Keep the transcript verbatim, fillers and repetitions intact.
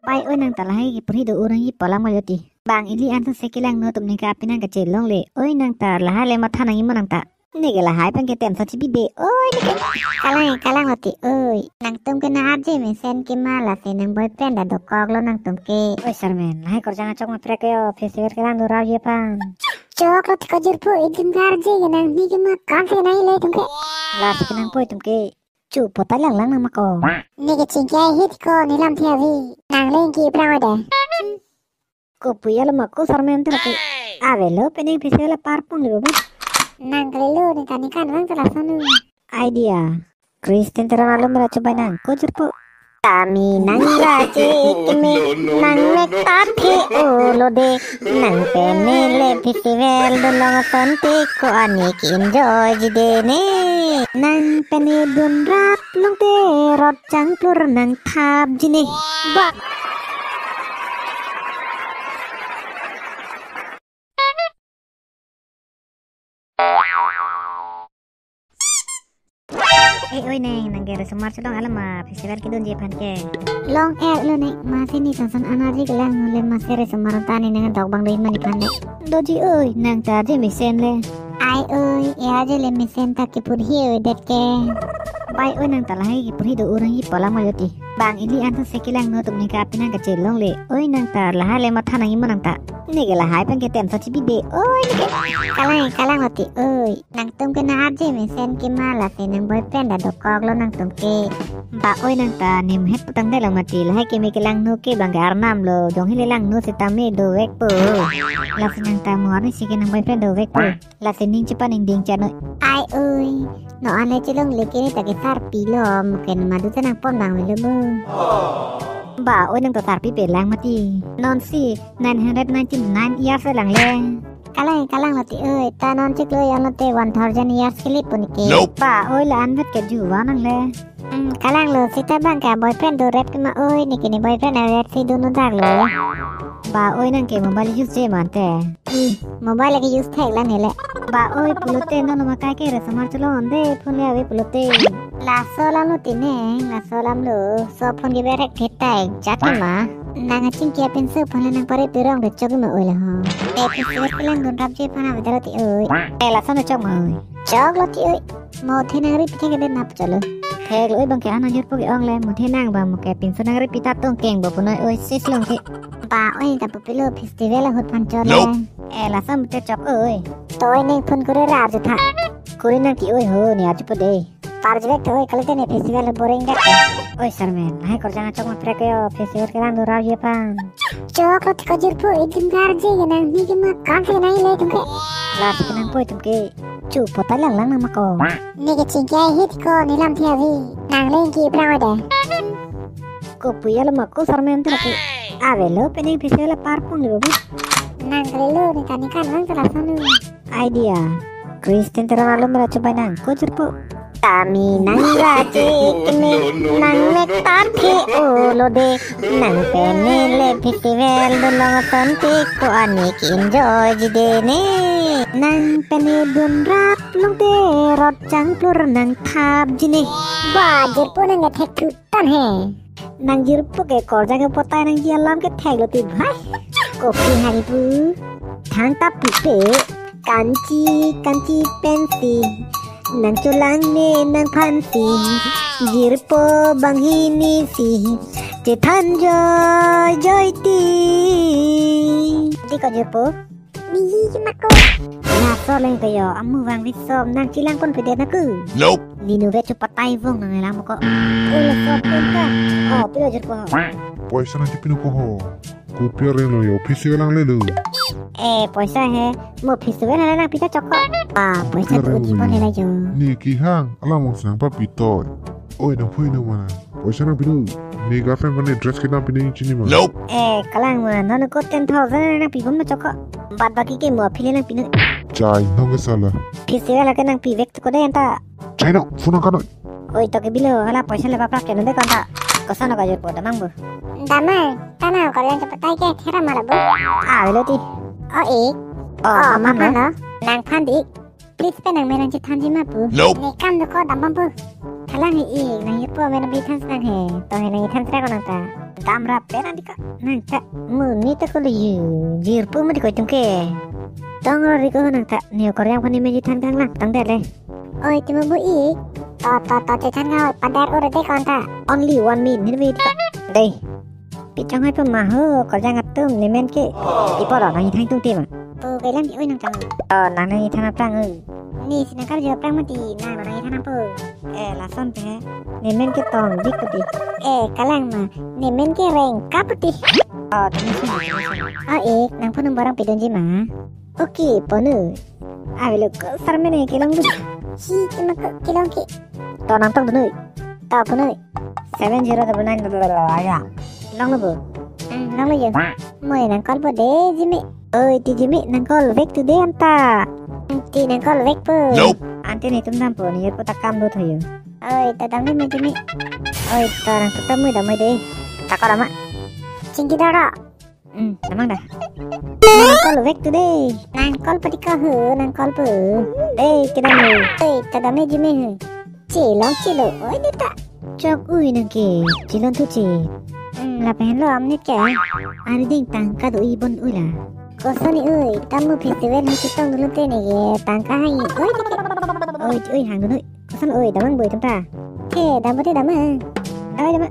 Pai oi nang ta lahai ke puri do orang i polang ma joti. Bang ili ansa se kelangno atum ningke api nang kachelongle. Oi nang ta lahai le matha nang imo nang ta. Neke lahai pen ke tension chibi be. Oi neke. Kalang kalang loti oi. Nangtum ke nang arje mesen ke ma lasi nang boyfriend ta dokoklo nangtum ke. Oi Sarmen, lahai korjang achok ma prek yo, festival kelangdun rap-ji aphan. Choklo ti ko jirpo, idin arje ke nangni ke ma kam se nang le tum ke. Lasi ke nang poi tum ke. Chu potai lang lang nang ma ko. Neke chingki ahit ko nelam thi avi. Nang lengki prang oi de. Kopi alo ma ko Sarmen tu lake. Avelo pen ning festival apar pong le bo. Nang kalilo ni tani kan lang ta lason. Idea. Kristen teram alom ra chubai nang ko jirpo. Tami nang raje keme nang mek ta the olo de. Nang pen le festival dun long ason te ko ani ke enjoy ji de ne. Nang pen dun rap long te rot chang plur nang thap ji ne. Ba. Eh, oi neng, nang ke resomar chelong alam ma festival kedunji aphan ke. Long er lo neng, masi ni sansan energy kelang le masi resomar ta ni nang dok bang doi mani phan le. Doji oi, nang ta arje mesen le. Ai oi, e arje le mesen ta kepur hi oi det ke. Pai oi nang ta lahai kepur hi do orang i polang ma joti. Bang ili ansa se kelangno atum ningke api nang kachelongle. Oi nang ta lahai le matha nang imo nang ta. Neke lahai pen ke tension chibi be. Oi neke. Kalang kalang loti oi. Nangtum ke nang arje mesen ke ma lasi nang boyfriend ta dokoklo nangtum ke. Ba oi nang ta nim het putang delo mati lahai keme kelangno ke bang ke arnam lo jong hile langno sitame dovekpo. Lasi nang ta mo arni si ke nang boyfriend dovekpo. Lasi ning chepa ning ding chano. Ai oi. No ane chelongle ke ni ta ke sarpi lo mo ke madu ta nang pon bang melo bo. Ba oi nang ta sarpi pe lang mati. Non si nine hundred ninety-nine years lang le. Kalang kalang loti oi, ta non chiklo yang lote one thousand years kali pun ke. Nope. Ba oi la anvet ke juwa nang le. Hmm, kalang lo sita bang ke boyfriend do rep ke ma oi, neke ni boyfriend aver si do no dak lo. Ba oi nang ke mobile use je mante. Hmm, mobile ke use thek lang hele. Ba oi pulote non ma kai ke resomar chelong de phone le ave pulote. Laso alam lo ti neng, laso alam lo. So phone ke berek thetai jat ma. Nang achingki apinso phone le nang pare pirong de chok ma oi la ho. Te festival kelangdun rapji aphan ave dalo ti oi. Te lason chok ma oi. Choklo ti oi. Mo the nang ri pithek ke det nap chalo. Thek lo oi bang ke ana jur po ke ong le. Mo the nang bang mo ke pinso nang ri pita tong keng bo punoi oi sis long ke. Ba oi ta pupilo festival ahut phan chole. Nope. Eh lason te chok oi. Toi neng phone kuri ra arju tha. Kuri nang ti oi ho ni arju po de. Parjvek thoi kalite ne festival boring dak. Oi Sarmen, lahai korjang achok ma prek yo festival kelangdun rap-ji aphan. Choklo ti ko jirpo idin arje ke nangni ke ma kam se nang le tum ke. Lasi ke nang poi tum ke. Chu potai lang lang nang ma ko. Neke chingki ahit ko nelam thi avi. Nang lengki prang oi de. Kopi alo ma ko Sarmen tu lake. Avelo pen ning festival apar pong le bo. Nang kalilo ni tani kan lang ta lason. Idea. Kristen teram alom ra chubai nang ko jirpo. Tami nang raje keme nang mek ta the olo de. Nang pen le festival dun long ason te ko ani ke enjoy ji de ne. Nang pen dun rap long te rot chang plur nang thap ji ne. Ba jirpo nang ke thek thu tan he. Nang jirpo ke korjang ke potai nangji alam ke thek lo ti bhai. Kopi hari pu. Thang ta pipe. Kanchi, kanchi pensi. Nang cholang ne nang phansi. Jirpo banghini si. Chethan joy joy ti. Di ko jirpo. Ni hi mako. Laso leng ke yo, amu vang visom nang chelang pon pede na ku. Nope. Ninu ve chu patai vong nang elam ko. Oi laso pon ka. Oh, pilo jirpo. Poisa nang chepinu ko ho. Kopi areng lo yo, office lang le lo. Eh, poisa he. Mo office ve na nang pita chok ko. Ah, poisa tu uji pon le la yo. Ni kehang, alam mong sang pa pitoi. Oi, nang phui nang mana. Poisa nang pinu. Ni girlfriend mane dress kedam pinu chini ma. Nope. Eh, kalang ma, non ko ten thousand nang pi bom ma chok ko. Bad baki ke mo phile nang pinu. Chai, nong ke sala. Festival ke nang pi vek ko de anta. Chai no, phone nang kanoi. Oi to ke bilo, hala poisa le bapak ke nonde konta. Kosa no ka jirpo damang bo. Damang, tana ko yang cepat tai ke thera mala bo. Ah, bilo ti. Oh, eh. Oh, oh, aman aman lo. Nang phan di. Please pe nang menang chethan ji ma pu. Nope. Ne kam do ko dam bam pu. Thalang he i, nang yepo menang bi than nang he. To he nang than sra ko nang ta. Damra pen andi ko. Nang ta, mo ni ta ko le yu, jirpo mo di ko itum ke. Tong ro ri ko nang ta, ne Korjang aphan nemen chethan kanglang, tang det le. Oi, ti mo bu ik. To, to, to, chethan ko, pader ur de kon ta. Only one minute, ne me ta. Dei. Pi chonghoi po ma ho, Korjang atum nemen ke. Ipo ro, nang ithang tung ti ma. Po kelang di oi nang tang. To, nang nang ithang aphrang, eh. Ni si nang karju aphrang mati, nang nang ithang po. Eh, lason pe. Nemen ke tong dik ko ti. Eh, kalang ma. Nemen ke reng kap ti. Oh, tumi sini, tumi sini. Oh, ik, nang phone number ang pidunji ma. Okay, ponu. Avelo ko sar mene kelong bu. Si, tema ko kelong ke. To nang tong dunu. To ponu. Seven zero double nine double double ya. Long lo bu. Hmm, long lo yo. Mo nang call po de Jimmy. Oi, ti Jimmy, nang call back today anta. Hmm, ti nang call back po. Nope. Ante netum dampo, ne po ta kam do thoyo. Oi, ta dam ni mo Jimmy. Oi, ta nang ta mo dam mo de. Ta ko dam ma. Chingki dara. Hmm, tamang da. Nang call back today. Nang call pati ka ho, nang call po. Dei, kedam ni. Oi, ta dam ni Jimmy ho. Chelong chelo, oi de ta. Chok ui nang ke, chelong thu che. Hmm, lapen lo amnit ke. Ari ding tangka do-i bon ui la. Koson ni ui, tamu festival ni chetong dulu te ne ye, tangka hang i, oi de ke. Oi, oi, hang dunu. Koson ui, damang bui tum ta. Te, dam bo te dam ma. Dam, dam ma.